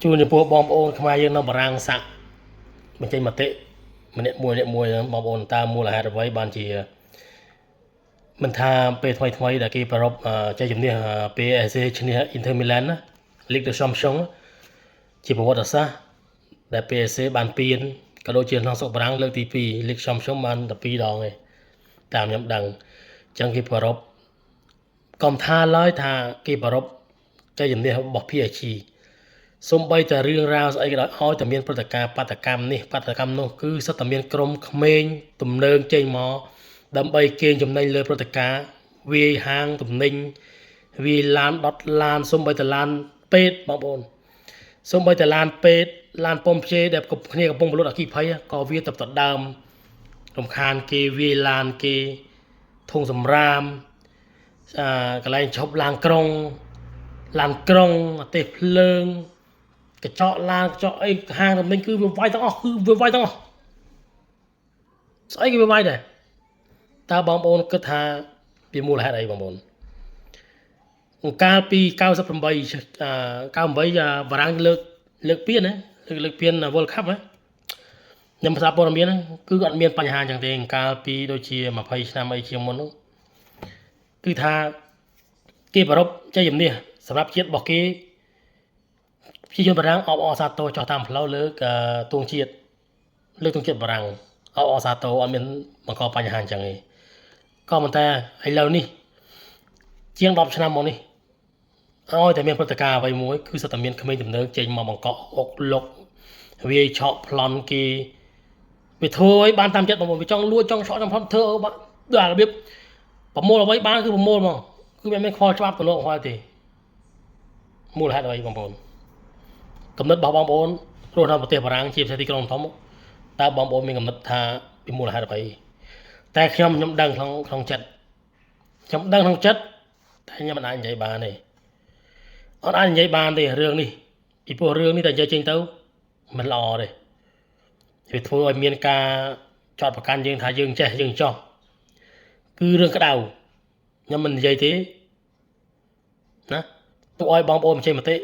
ជូនចំពោះបងប្អូនខ្មែរយើងនៅបារាំងសាក់បញ្ចេញមតិម្នាក់មួយម្នាក់មួយបងប្អូនតើមូលហេតុអ្វីបានជាមិនថាពេលថ្មីថ្មីដែលគេប្ររពជ័យជំនះ PSG ឈ្នះ Inter Milan ណា Ligue des Champions ជាប្រវត្តិសាស្ត្រដែល PSG បានពៀនក៏ដូចជាក្នុងស្រុកបារាំងលើកទី2 Ligue Champions បាន12ដងឯងតាមខ្ញុំដឹងអញ្ចឹងគេប្ររពកុំថាឡើយថាគេប្ររពជ័យជំនះរបស់ PSG សំបីតែរឿងរ៉ាវស្អីក៏ដោយឲ្យតែមានព្រឹត្តិការណ៍បាតកម្មនេះបាតកម្មនោះគឺសុទ្ធតែមានក្រុមក្មេងទំនើងចេញមកដើម្បីកេងចំណេញលើព្រឹត្តិការណ៍វាយហាងទំនិញវាយឡានដុតឡានសំបីតែឡានពេទ្យបងប្អូនសំបីតែឡានពេទ្យឡានប៉ុមព្យេដែលគ្នាកំពុងបលុតអគិភ័យក៏វាទៅដដើមរំខានគេវាយឡានគេធុងសំរាមអាកន្លែងឈប់ឡានក្រុងឡានក្រុងអទេសភ្លើងកញ្ចក់ឡានកញ្ចក់អីហាងទំនិញគឺវាវាយទាំងអស់គឺវាវាយទាំងអស់ស្អីគេវាវាយដែរតើបងប្អូនគិតថាពីមូលហេតុអីបងប្អូនកាលពី98 98បារាំងលើកលើកពានណាលើកលើកពាន World Cup ណាខ្ញុំផ្សារព័ត៌មានហ្នឹងគឺអត់មានបញ្ហាអញ្ចឹងទេកាលពីដូចជា20ឆ្នាំអីជាងមុននោះគឺថាគេប្ររពជ័យជំនះសម្រាប់ជាតិរបស់គេប្រជាជនបារាំងអបអរសាទរចោះតាមផ្លូវលើកទងជាតិលើកទងជាតិបារាំងអបអរសាទរអត់មានបង្កបញ្ហាអញ្ចឹងទេក៏ប៉ុន្តែឥឡូវនេះជាង10ឆ្នាំមកនេះឲ្យតែមានព្រឹត្តិការណ៍អ្វីមួយគឺសុទ្ធតែមានក្មេងទំនើងចេញមកបង្កក់អុកលុកវាយឆក់ប្លន់គេវាធ្វើឲ្យបានតាមចិត្តបងប្អូនវាចង់លួចចង់ឆក់ចង់ប្លន់ធ្វើឲ្យបានដល់របៀបប្រមូលអ្វីបានគឺប្រមូលហ្មងគឺវាមិនខ្វល់ច្បាប់ទៅលោកខ្វល់ទេមូលហេតុអ្វីបងប្អូនកំណត់របស់បងប្អូនរស់នៅប្រទេសបារាំងជាពិសេសទីក្រុងធំតើបងប្អូនមានកំណត់ថាពីមូលហេតុអ្វីតែខ្ញុំខ្ញុំដឹងក្នុងក្នុងចិត្តខ្ញុំដឹងក្នុងចិត្តតែខ្ញុំមិនអាចនិយាយបានទេអត់អាចនិយាយបានទេរឿងនេះពីព្រោះរឿងនេះតែនិយាយចេញទៅមិនល្អទេវាធ្វើឲ្យមានការចោទប្រកាន់យើងថាយើងចេះយើងចោះគឺរឿងក្តៅខ្ញុំមិននិយាយទេណាទោះឲ្យបងប្អូនបញ្ចេញមតិ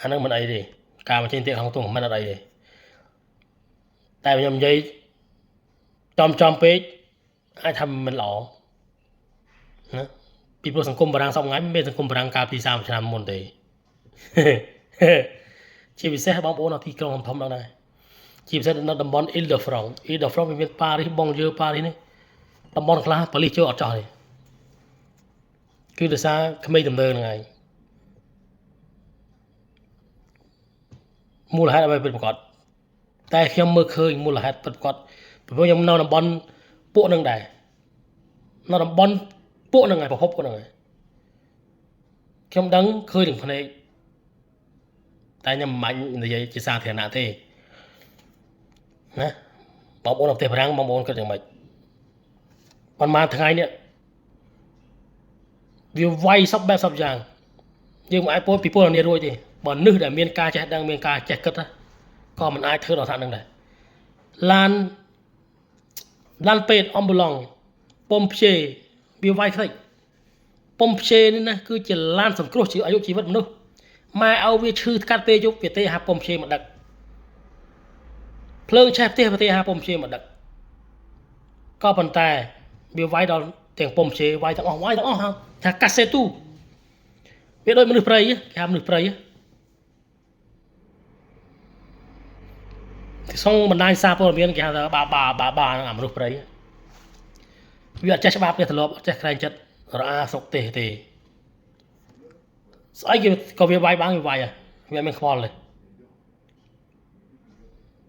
អានឹងមិនអីទេការបញ្ចេញមតិក្នុងទូមិនអត់អីទេតែខ្ញុំនិយាយចំចំពេកអាចថាមិនល្អណាពីព្រោះសង្គមបារាំងសពថ្ងៃមិនមានសង្គមបារាំងកាលពី30ឆ្នាំមុនទេជាពិសេសបងប្អូននៅទីក្រុងធំៗដល់ដែរជាពិសេសនៅតំបន់ Ile-de-France Ile-de-France វាមានប៉ារីសបងយើប៉ារីសនេះតំបន់ខ្លះប៉ូលីសចូលអត់ចោះទេគឺដោយសារក្មេងទំនើងហ្នឹងឯងមូលហេតុអ្វីពិតប្រាកដតែខ្ញុំមើលឃើញមូលហេតុពិតប្រាកដព្រោះខ្ញុំនៅតំបន់ពួកហ្នឹងដែរនៅតំបន់ពួកហ្នឹងឯងប្រភពពួកហ្នឹងឯងខ្ញុំដឹងឃើញនឹងភ្នែកតែខ្ញុំមិនបាច់និយាយជាសាធារណៈទេណាបងប្អូននៅប្រទេសបារាំងបងប្អូនគិតយ៉ាងម៉េចប៉ុន្មានថ្ងៃនេះវាវាយសពបែបសពយ៉ាងយើងមិនអាចពោលពីពលនារួចទេបើនឹសដែលមានការចេះដឹងមានការចេះគិតក៏មិនអាចធ្វើដល់ថ្នាក់នឹងដែរឡានឡានពេទ្យអំប៊ូឡង់ប៉ុមព្យេវាវាយខ្ទេចប៉ុមព្យេនេះណាគឺជាឡានសង្គ្រោះជីអាយុជីវិតមនុស្សម៉ែឲ្យវាឈឺថ្កាត់ពេលយប់វាទេហាប៉ុមព្យេមកដឹកភ្លើងឆេះផ្ទះវាទេហាប៉ុមព្យេមកដឹកក៏ប៉ុន្តែវាវាយដល់ទាំងប៉ុមព្យេវាយទាំងអស់វាយទាំងអស់ថាកាសេទូវាដូចមនុស្សព្រៃគេហៅមនុស្សព្រៃសងបណ្ដាញសារព័ត៌មានគេហៅថាបាបាបាបាហ្នឹងអាមនុស្សព្រៃវាអត់ចេះច្បាប់ទេធ្លាប់អត់ចេះក្រែងចិត្តរអាស្រុកទេទេស្អីគេក៏វាវាយបានវាវាយវាមិនខ្វល់ទេ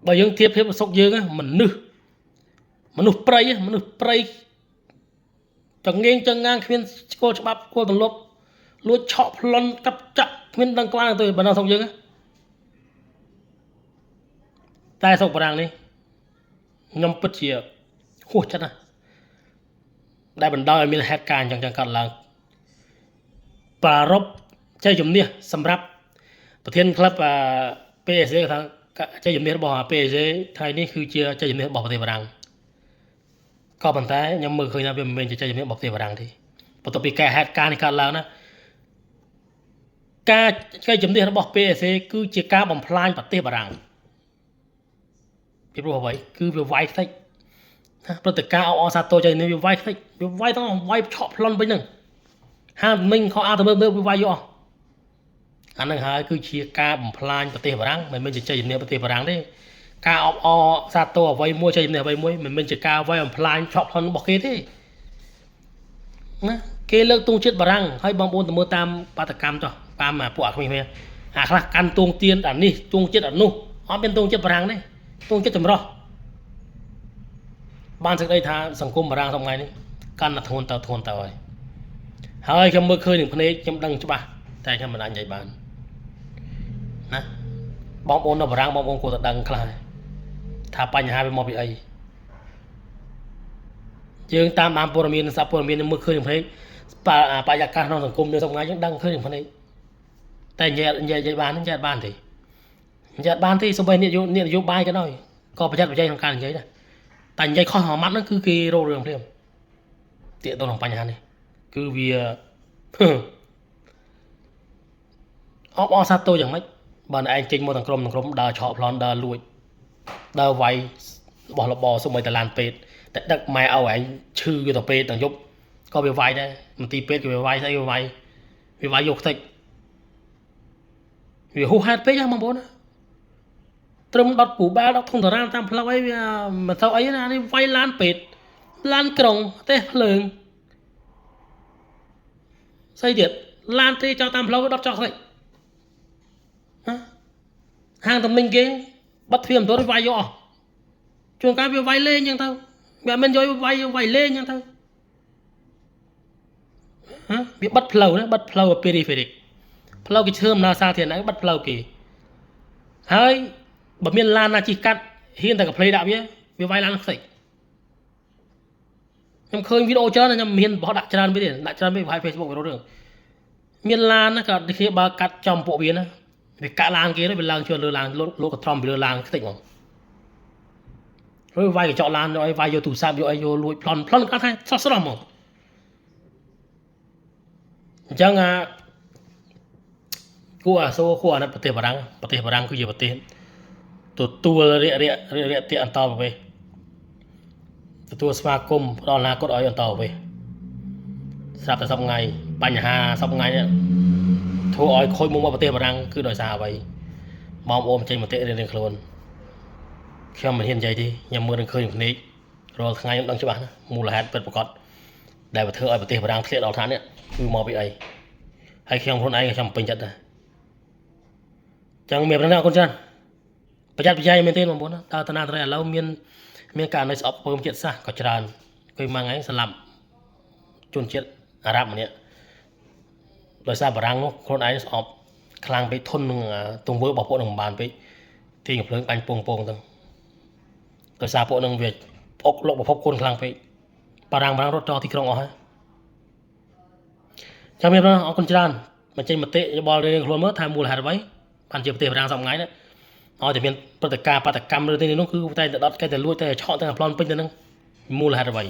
បើយើងធៀបភាពស្រុកយើងមនុស្សមនុស្សព្រៃមនុស្សព្រៃចងៀងចងាងគ្មានស្គាល់ច្បាប់ស្គាល់ទម្លាប់លួចឆក់ប្លន់កាប់ចាក់គ្មានដឹងក្បាលទៅបើនៅស្រុកយើងតែស្រុកបារាំងនេះខ្ញុំពិតជាហួសចិត្តណាស់ដែលបណ្ដោយឲ្យមានហេតុការណ៍អញ្ចឹងកើតឡើងប្រារព្ធជ័យជំនះសម្រាប់ប្រធានក្លឹប PSG ថាជ័យជំនះរបស់ PSG ថ្ងៃនេះគឺជាជ័យជំនះរបស់ប្រទេសបារាំងក៏ប៉ុន្តែខ្ញុំមើលឃើញថាវាមិនមែនជាជ័យជំនះរបស់ប្រទេសបារាំងទេបន្ទាប់ពីកែហេតុការណ៍នេះកើតឡើងណា ការជ័យជំនះរបស់ PSA គឺជាការបំផ្លាញប្រទេសបារាំងពីព្រោះអ្វីគឺវាវាយខ្ទេចណាព្រឹត្តិការណ៍អបអរសាទរជ័យនេះវាវាយខ្ទេចវាវាយទាំងវាយឆក់ប្លន់វិញហ្នឹងហាមិញខោអាទៅមើលមើលវាវាយយកអស់អាហ្នឹងហើយគឺជាការបំផ្លាញប្រទេសបារាំងមិនមែនជាជ័យជំនះប្រទេសបារាំងទេការអបអរសាទរអ្វីមួយជ័យជំនះអ្វីមួយមិនមែនជាការវាយបំផ្លាញឆក់ប្លន់របស់គេទេណាគេលើកទង់ជាតិបារាំងហើយបងប្អូនទៅមើលតាមបាតកម្មចុះតាមពួកអាក្មេងៗអាខ្លះកាន់ទង់ទៀនអានេះទង់ជាតិអានោះអត់មានទង់ជាតិបារាំងទេទង់ជាតិចម្រុះបានសេចក្តីថាសង្គមបារាំងថ្ងៃនេះកាន់តែធ្ងន់ទៅធ្ងន់ទៅហើយហើយខ្ញុំមើលឃើញនឹងភ្នែកខ្ញុំដឹងច្បាស់តែខ្ញុំមិនអាចនិយាយបានណាបងប្អូននៅបារាំងបងប្អូនគួរតែដឹងខ្លះថាបញ្ហាវាមកពីអីយើងតាមដានព័ត៌មានសាព័ត៌មានមើលឃើញនឹងភ្នែកបរិយាកាសក្នុងសង្គមយើងថ្ងៃយើងដឹងឃើញនឹងភ្នែកតែនិយាយនិយាយបាននិយាយបានទេនិយាយបានទេសូម្បីអ្នកនយោបាយក៏ដោយក៏ប្រយ័ត្នប្រយែងក្នុងការនិយាយដែរតែនិយាយខុសមួយម៉ាត់ហ្នឹងគឺគេរករឿងភ្លាមទាក់ទងនឹងបញ្ហានេះគឺវាអបអរសាទរយ៉ាងម៉េចបើឯងចេញមកទាំងក្រុមទាំងក្រុមដើរឆក់ប្លន់ដើរលួចដើរវាយរបស់របរសូម្បីតែឡានពេទ្យតែដឹកម៉ែឲ្យឯងឈឺយកទៅពេទ្យទាំងយប់ក៏វាវាយដែរមន្ទីរពេទ្យក៏វាវាយស្អីវាវាយវាវាយយកខ្ទេចវាហួសហេតុពេកហ្នឹងបងប្អូនណាត្រឹមដុតពូបែលដុតធុងតារាតាមផ្លូវអីវាមិនទៅអីណានេះវាយឡានពេទ្យឡានក្រុងផ្ទះភ្លើងស្អីទៀតឡានទេចោលតាមផ្លូវដុតចោលខ្ទេចណាហាងតំណែងគេបាត់ទ្វារមិនទៅវាយយកអស់ជួនកាលវាវាយលេងអញ្ចឹងទៅវាមិនយកវាយវាយលេងអញ្ចឹងទៅហ៎វាបិទផ្លូវណាបិទផ្លូវ périphérique ផ្លូវគេឈើដំណើរសាធារណៈបិទផ្លូវគេហើយបើមានឡានណាជិះកាត់ហ៊ានតែកាផ្លេដាក់វាវាវាយឡានខ្ទេចខ្ញុំឃើញវីដេអូច្រើនខ្ញុំមានបោះដាក់ច្រើនពេកទេដាក់ច្រើនពេកប្រហែល Facebook វារត់រឿងមានឡានណាក៏គេបើកាត់ចំពួកវាណាវាកាក់ឡានគេទៅវាឡើងជួនលើឡានលោកក៏ត្រំពីលើឡានខ្ទេចហ្មងហើយវាយកញ្ចក់ឡានយកអីវាយយកទូរស័ព្ទយកអីយកលួចប្លន់ប្លន់កាត់ថាស្រស់ស្រស់ហ្មងអញ្ចឹងអាគួរអាសូរគួរអាណិតប្រទេសបារាំងប្រទេសបារាំងគឺជាប្រទេសទទួលរាករាករាករាកទាអន្តរប្រវេសទទួលស្វាគមន៍ផ្ដល់អនាគតឲ្យអន្តរប្រវេសស្រាប់តែសប្ងៃបញ្ហាសប្ងៃនេះធ្វើឲ្យខូចមុខមកប្រទេសបារាំងគឺដោយសារអ្វីបងប្អូនចេញមតិរៀងៗខ្លួនខ្ញុំមិនហ៊ាននិយាយទេខ្ញុំមើលនឹងឃើញភ្នែករាល់ថ្ងៃខ្ញុំដឹងច្បាស់ណាមូលហេតុពិតប្រាកដដែលធ្វើឲ្យប្រទេសបារាំងធ្លាក់ដល់ឋាននេះគឺមកពីអីហើយខ្ញុំខ្លួនឯងក៏ខ្ញុំពេញចិត្តដែរចឹងមានប៉ុណ្ណឹងអរគុណច្រើនប្រយ័ត្នប្រយែងមែនទេបងប្អូនតើតាណាត្រៃឥឡូវមានមានករណីស្អប់ពើមជាតិសាសន៍ក៏ច្រើនគឺមួយថ្ងៃស្លាប់ជនជាតិអារ៉ាប់ម្នាក់ដោយសារបារាំងនោះខ្លួនឯងស្អប់ខ្លាំងពេកធន់នឹងទង្វើរបស់ពួកនឹងមិនបានពេកទាញកំភ្លើងបាញ់ពងពងទៅដោយសារពួកនឹងវាអុកលុកប្រភពគុណខ្លាំងពេកបារាំងបារាំងរត់ចោលទីក្រុងអស់ហើយចាំមានអរគុណច្រើនបញ្ចេញមតិយោបល់រៀងខ្លួនមើលថាមូលហេតុអ្វីបានជាប្រទេសបារាំងសប្ងៃនេះឲ្យតែមានព្រឹត្តិការណ៍បាតកម្មឬទីនេះនោះគឺតែតែដុតគេតែលួចតែឆក់តែប្លន់ពេញទៅនឹងមូលហេតុអ្វី